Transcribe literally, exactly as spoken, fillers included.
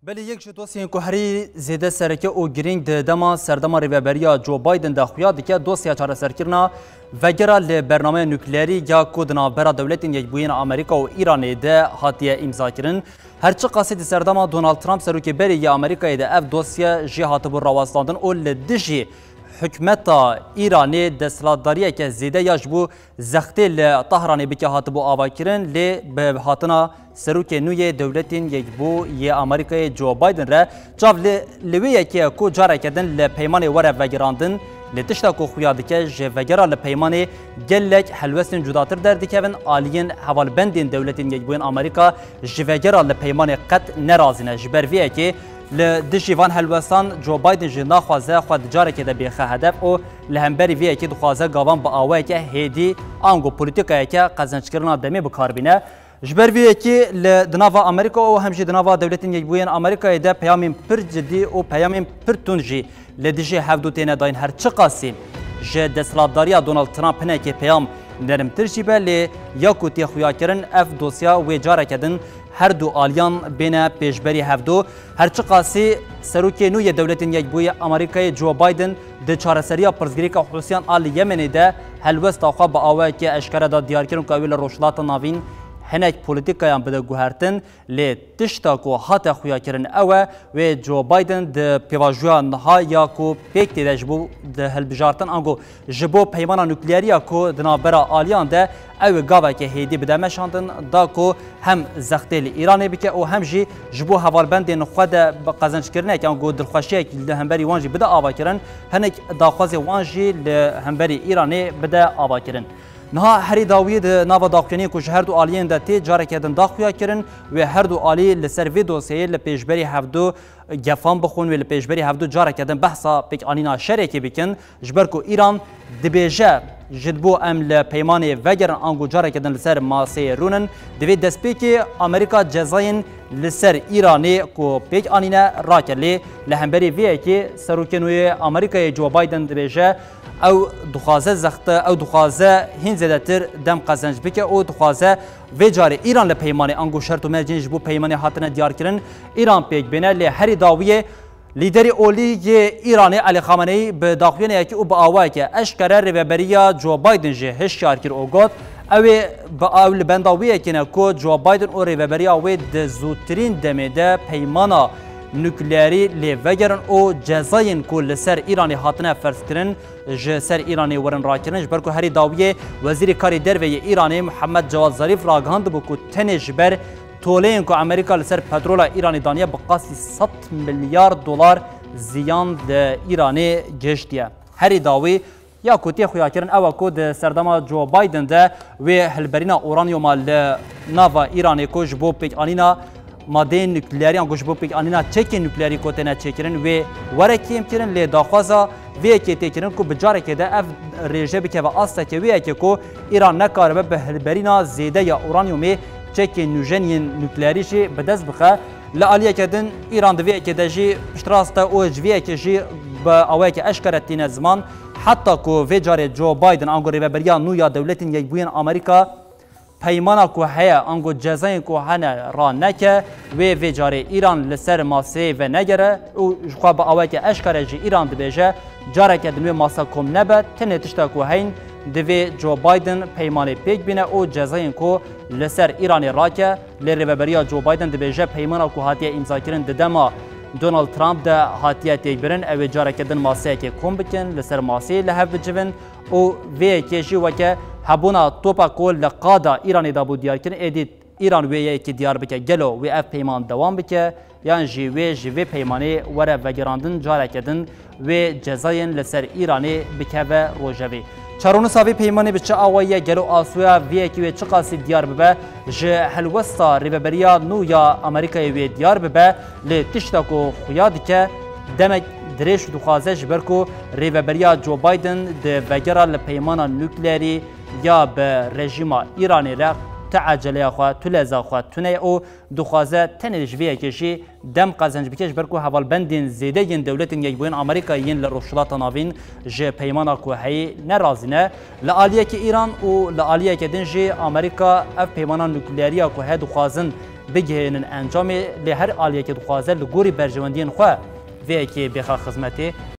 Belê yek ji dosyên ku herî zêde sereke û girîng di dema serdema rêveberiya Joe Biden de xuya dike, dosya çareserkirina vegera li bernameya nukleerî ya ku di navbera Dewletên Yekbûyî yên Amerîka û Îranê de hatiye îmzakirin. Her çiqasî di serdema Donald Trump serokê berê yê Amerîkayê de ev dosye jî hatibû rawestandin û li dijî hikûmeta Îranê desthilatdariyeke zêde ya ji bo zextê li Tahranê bike hatibû avakirin, lê bi hatina serokê nû yê Dewletên Yekbû yê Amerîkayê Joe Biden re çav li, li wê yekê ye ku careke din li peymanê were vegirandin, lê tişta ku xuya dike ji vegera li peymanê gelek helwestên cudatir derdikevin, aliyên hevalbendên Dewletên Yekbûyên Amerîka ji vegera li peymanê qet nerazî ne. Ji ber vê yekê li dijî van helwestan Joe Biden jî naxwaze xwe di carekê de bêxe hedef û li hemberî vê yekê dixwaze gavan bi awayeke hêdî ango polîtîkayeke qezenckirina demê bi kar bîne. Ji ber vê yekê li di nava Amerîka û hem jî di nava Dewletên Yekbûyên Amerîkayê de peyamên pir cidî û peyamên pir tund jî li dijî hevdû têne dayîn. Her çiqasî ji desthilatdariya Donald Trump hinekê peyam nermtir jî be, lê ya ku tê xuyakirin ev dosya wê careke din her du aliyan bêne pêşberî hevdû. Her çiqasî serokê nû yê Dewletên Yekbûyî Amerîkayê Joe Biden di çareseriya pirsgirêka Hûsiyan a li Yemenê de helwesta xwe bi awayekî eşkere de diyar kirin ku ew ê li Rojhilata Navîn hinek polîtîkayan bide guhertin, lê tişta ku hate xuyakirin ew e, wê Joe Biden di pêvajoya niha ya ku pêk tê de ji bo di hilbijartin ango ji bo peymana nukleeriya ku di navbera aliyan de ew ê gaveke hêdî bide meşandin, da ku hem zextê li Îranê bike û hem jî ji bo hevalbendên xwe de bi qezençkirinek yan ku dilxweşiyek li hemberî wan jî bide avakirin, hinek daxwazê wan jî li hemberî Îranê bide avakirin. Niha herî dawî di nava daxuyaniyên ku ji her du aliyên de tê careke din daxuya kirin, wê her du alî li ser vê dosyeyê li pêşberî hevdu gefan bixwin, wê li pêşberî hevdu careke din behsa pêkanîna şerekê bikin. Ji ber ku Îran dibêje, ji bo em li peymanê vegerin ango careke din li ser maseyê rûnin, divê destpêkê Amerîka cezayên li ser Îranê ku pêk anîne rake. Lê li hemberî vê yekê serokê nû yê Amerîkayê Joe Biden dibêje, ew dixwaze zexte, ew dixwaze hîn zêdetir dem qezenc bike û dixwaze vê carê Îran li peymanê ango şert û mercên ji bo peymanê hatine diyarkirin, Îran pêk bêne. Lê herî dawiyê Lîderê olî yê Îranê Elî Xameneî bi daxuyaniyekî û bi awayeke eşkere rêveberiya Joe Biden jî hişyar kir û got, ew ê bi ew li benda wê yekê ne ku Joe Biden û rêveberiya wê di zûtirîn demê de peymana nukleerî lê vegerin û cezayên ku li ser Îranê hatine ferzkirin ji ser Îranê werin rakirin. Ji ber ku herî dawiyê Wezîrê Karê Derve yê Îranê Muhammed Cewad Zarîf ragihandibû ku tenê ji ber toleyên ku Amerîka li ser petrola Îranê daniye bi qasî sed milyar dolar ziyan li Îranê gihiştiye. Herî dawî ya ku tê xuyakirin ew e ku di serdema Joe Biden de wê hilberîna uranyuma li nava Îranê ku ji bo pêkanîna madeyên nukleerî an ku ji bo pêkanîna çekên nukleerî ku têne çêkirin wê were kêmkirin, lê daxwaza vê yekê tê kirin ku bi carekê de ev rêje bikeve asteke wê yekê ku Îran nekaribe bi hilberîna zêde ya uranyumê çekên nûjen yên nukleerî jî bi dest bixe. Li aliyeke din Îran di vê yekê de jî piştrast e û ji vê yekê jî bi awayeke eşkere tîne ziman, heta ku vê carê Joe Biden ango rêveberiya nû ya Dewletên Yekbûyên Amerîka peymana ku heye ango cezayên ku hene raneke, wê vê carê Îran li ser maseyê venegere û ji xwe bi aweke eşkere jî Îran dibêje, careke din wê masa kom nebe, tenê tişta ku heyn divê Joe Biden peymanê pêk bîne û cezayên ku li ser Îranê rake. Lê rêveberiya Joe Biden dibêje, peymana ku hatiye îmzakirin di dema Donald Trump de hatiye têkbirin, ew ê careke din maseyekê kom bikin, li ser maseyê li hev bicivin. û vê yekê jî weke hebûna topa ku li qada Îranê de bû diyarkirin, êdî Îran wê yekê diyar bike, gelo wê ev peyman dewam bike yan jî wê ji vê peymanê were vegirandin, careke din wê cezayên li ser Îranê bikeve rojevê. Çaronisa vê peymanê bi çi awayî ye? Gelo asuya vê yekê wê çiqasî diyar bibe? Ji helwesta rêveberiya nû ya Amerîkayê wê diyar bibe, lê tişta ku xuya dike, demek dirêj dixwaze, ji ber ku rêveberiya Joe Biden di vegera li peymana nukleerî ya bi rejîma Îranê re tu eceleya xwe, tu leza xwe tune ye û dixwaze tenê ji vê yekê jî dem qezenc bike, ji ber ku hevalbendên zêde yên Dewletên Yekbûyên Amerîkayê yên li Rojhilata Navîn ji peymana ku heyî nerazî ne. Li aliyekî Îran û li aliyeke din jî Amerîka ev peymana nukleeriya ku heye dixwazin bigihênin encamê, lê her aliyekê dixwaze li gorî berjewendiyên xwe vê yekê bêxe xizmetê.